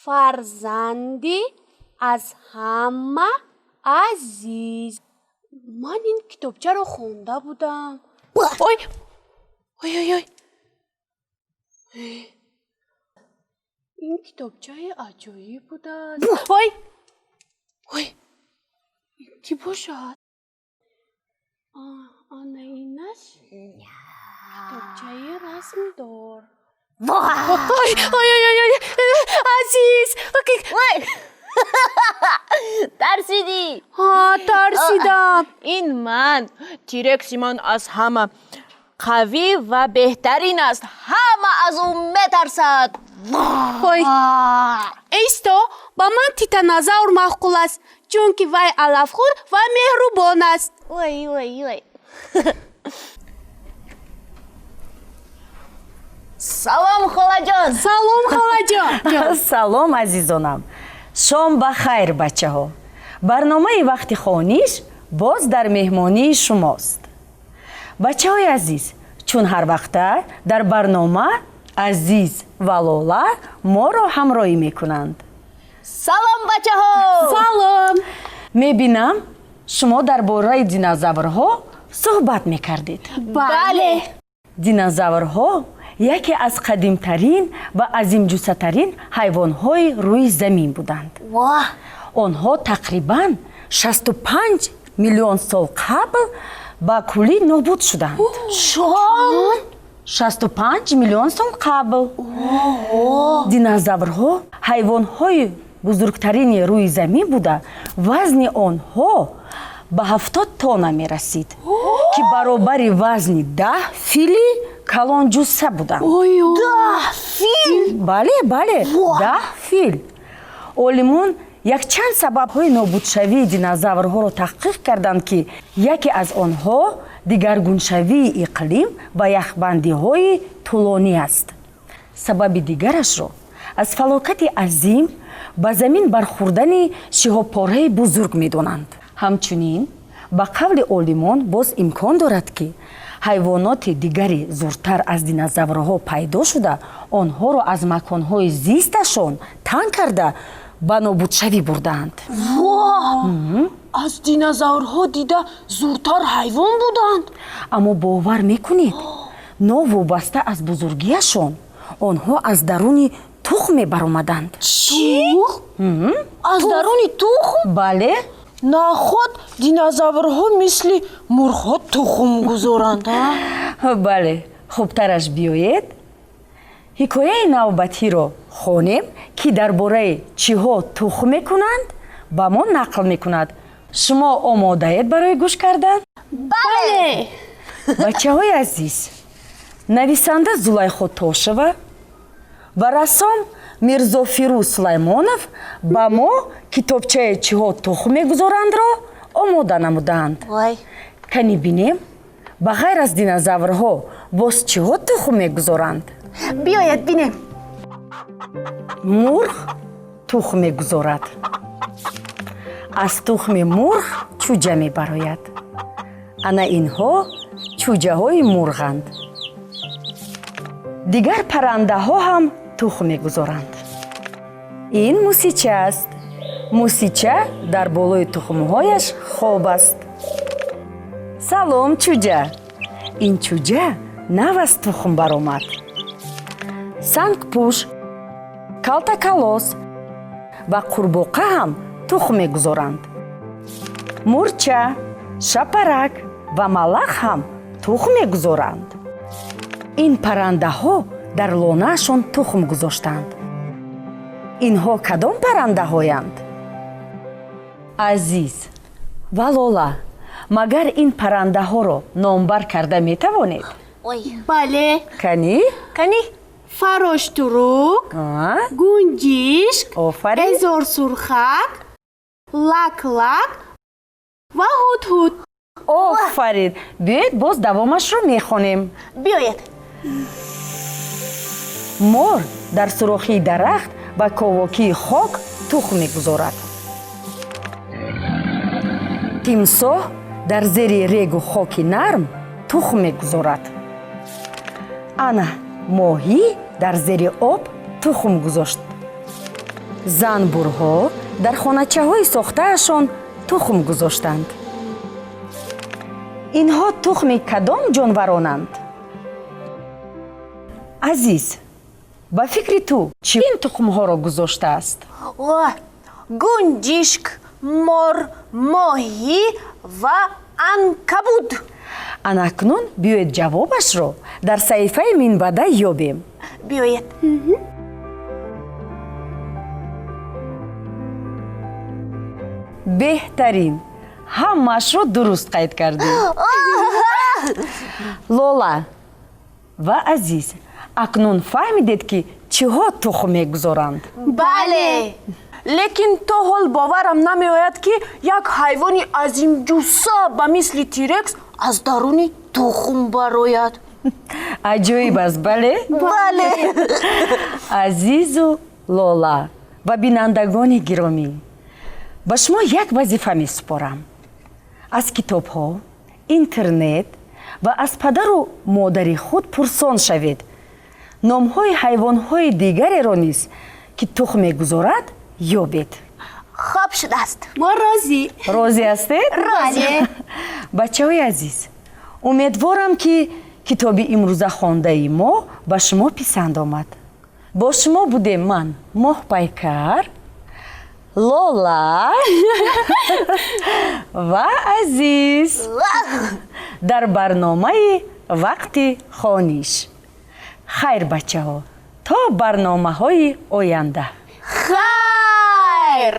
Фарзанди аз ҳама азиз. Ман ин китобчаро хонда будам. Ой, ой, ой, ой, ин китобчаи аҷоиб будааст. Ой, ой, кӣ бошад? Ана инаш китобчаи расмдор. Ой, ой, ой, ой, Азиз! Ой, тарсидӣ? Ҳа, тарсидам. Ин ман. Тирекси ман аз ҳама қавӣ ва беҳтарин аст. Ҳама аз ӯ метарсад. Ой, эсто, ба ман титанозавр маъқул аст, чунки вай алафхӯр ва меҳрубон аст. Ой, ой, ой. Салом, холаҷон. Салом, холаҷон. Салом, азизонам. Шом ба хайр, бачаҳо. Барномаи вақти хониш боз дар меҳмонии шумост. Бачаҳои азиз, чун ҳар вақта дар барнома Азиз ва Лола моро ҳамроҳӣ мекунанд. Салом, бачаҳо. Салом. Мебинам, шумо дар бораи динозаврҳо суҳбат мекардед. Бале. Динозаврҳо яке аз қадимтарин ва азимҷуссатарин ҳайвонҳои рӯи замин буданд. Онҳо тақрибан 65 миллион сол қабл ба куллӣ нобуд шуданд. Чанд? 65 миллион сол қабл. Динозаврҳо ҳайвонҳои бузургтарини рӯи замин буда, вазни онҳо ба 70 тонна мерасид, ки баробари вазни 10 фили калонҷусса буданд. 10 фил? Бале, бале, 10 фил. Олимон якчанд сабабҳои нобудшавии динозаврҳоро таҳқиқ карданд, ки яке аз онҳо дигаргуншавии иқлим ва яхбандиҳои тӯлонӣ аст. Сабаби дигарашро аз фалокати азим ба замин бархӯрдани шиҳобпораи бузург медонанд. Ҳамчунин, ба қавли олимон, боз имкон дорад, ки ҳайвоноти дигари зуртар аз динозаврҳо пайдо шуда, онҳоро аз маконҳои зисташон танг карда, ба нобудшавӣ бурдаанд. Аз динозаврҳо дида зуртар ҳайвон буданд? Аммо бовар мекунед, новобаста аз бузургиашон, онҳо аз даруни тухм мебаромаданд. Чӣ? Аз даруни тухм? Бале. Наход динозаврҳо мисли мурғҳо тухм гузоранд? Бале. Хубтараш, биёед, ҳикояи навбатиро хонем, ки дар бораи чиҳо тухм мекунанд, ба мо нақл мекунад. Шумо омодаед барои гӯш кардан? Бале. Бачаҳои азиз, нависанда Зулайхо Тошева ва рассом Мирзофирӯз Сулаймонов ба мо китобчаи «Чиҳо тухм мегузорандро» омода намудаанд. Кани бинем, ба ғайр аз динозаврҳо боз чиҳо тухм мегузоранд? Биёед бинем. Мурғ тухм мегузорад. Аз тухми мурғ чӯҷа мебарояд. Ана инҳо чӯҷаҳои мурғанд. Дигар паррандаҳо ҳам тухм мегузоранд. Ин мусича аст. Мусича дар болои тухмҳояш хоб аст. Салом, чӯҷа. Ин чӯҷа нав аз тухм баромад. Сангпӯш, калтакалос ва қурбоқа ҳам тухм мегузоранд. Мурча, шапарак ва малах ҳам тухм мегузоранд. Ин паррандаҳо дар лонаашон тухм гузоштанд. Инҳо кадом паррандаҳоянд? Азиз ва Лола, магар ин паррандаҳоро номбар карда метавонед? Бале. Канӣ? Канӣ. Фароштурук, гунҷишк, Офарин. Ҳезорсурхак, лак-лак ва ҳудҳуд. Офарин. Биёед, боз давомашро мехонем. Биёед. Мор дар сурохии дарахт ва ковокии хок тухм мегузорад. Тимсоҳ дар зери регу хоки нарм тухм мегузорад. Ана моҳӣ дар зери об тухм гузошт. Занбурҳо дар хоначаҳои сохтаашон тухм гузоштанд. Инҳо тухми кадом ҷонваронанд? Азиз, ба фикри ту, чӣ ин тухмҳоро гузоштааст? О, гунҷишк, мор, моҳӣ ва анкабут. Ана акнун биёед, ҷавобашро дар саҳифаи минбаъда ёбем. Биёед. Беҳтарин, ҳамаашро дуруст қайд кардем. Лола ва Азиз, акнун фаҳмидед, ки чиҳо тухм мегузоранд? Бале, лекин то ҳол боварам намеояд, ки як ҳайвони азимҷусса ба мисли тирекс аз даруни тухм барояд. Аҷоиб аст, бале? Бале. Азизу Лола ва бинандагони гиромӣ, ба шумо як вазифа месупорам: аз китобҳо, интернет ва аз падару модари худ пурсон шавед, номҳои ҳайвонҳои дигареро низ, ки тухм мегузорад, ёбед. Хоб шудааст. Мо розӣ. Розӣ ҳастед? Розӣ. Бачаҳои азиз, умедворам, ки китоби имрӯза хондаи мо ба шумо писанд омад. Бо шумо будем ман, Моҳпайкар, Лола ва Азиз дар барномаи «Вақти хониш». Хайр, бачаҳо, то барномаҳои оянда. Хайр.